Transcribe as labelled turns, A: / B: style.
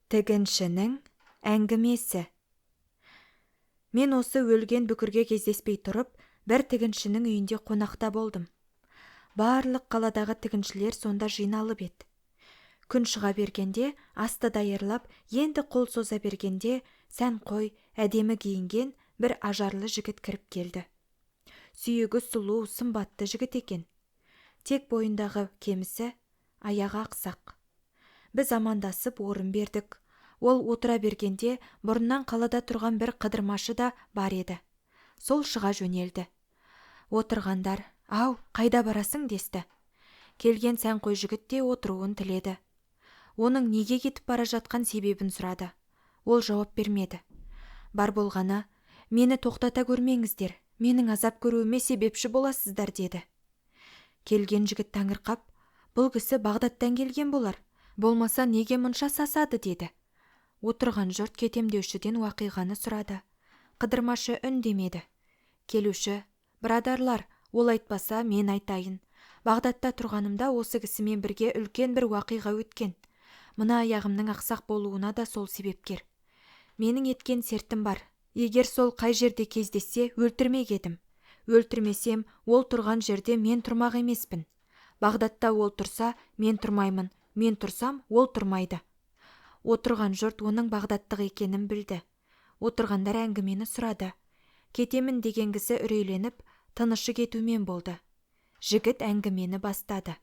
A: Тігіншінің әңгімесі. Мен осы өлген бүкірге кездеспей тұрып, бір тігіншінің үйінде қонақта болдым. Барлық қаладағы тігіншілер сонда жиналып еді. Күн шыға бергенде асты даярлап, енді қол соза бергенде, сәнқой, әдемі киінген бір ажарлы жігіт кіріп келді. Сүйегі сұлу, сымбатты жігіт екен. Тек бойындағы кемісі – аяғы ақсақ. Біз амандасып, орын бердік. Ол отыра бергенде бұрыннан қалада тұрған бір қыдырмашы да бар еді. Сол шыға жөнелді. Отырғандар: «Ау, қайда барасың?» – десті. Келген сәнқой жігіт те отыруын тіледі. Оның неге кетіп бара жатқан себебін сұрады. Ол жауап бермеді. Бар болғаны: «Мені тоқтата көрмеңіздер, менің азап көруіме себепші боласыздар», – деді. Келген жігіт таңырқап: «Бұл кісі Бағдаттан келген болар, болмаса неге мұнша сасады?» – деді. Отырған жұрт кетем деушіден уақиғаны сұрады. Қыдырмашы үндемеді. Келуші: «Бірадарлар, ол айтпаса, мен айтайын, Бағдатта тұрғанымда осы кісімен бірге үлкен бір уақиға өткен. Мына аяғымның ақсақ болуына да сол себепкер. Менің еткен сертім бар, егер сол қай жерде кездессе, өлтірмек едім. Өлтірмесем, ол тұрған жерде мен тұрмақ емеспін. Бағдатта ол тұрса, мен тұрмаймын, мен тұрсам, ол тұрмайды». Отырған жұрт оның бағдаттық екенін білді. Отырғандар әңгімені сұрады. Кетемін деген кісі үрейленіп, тынышы кетумен болды. Жігіт әңгімені бастады.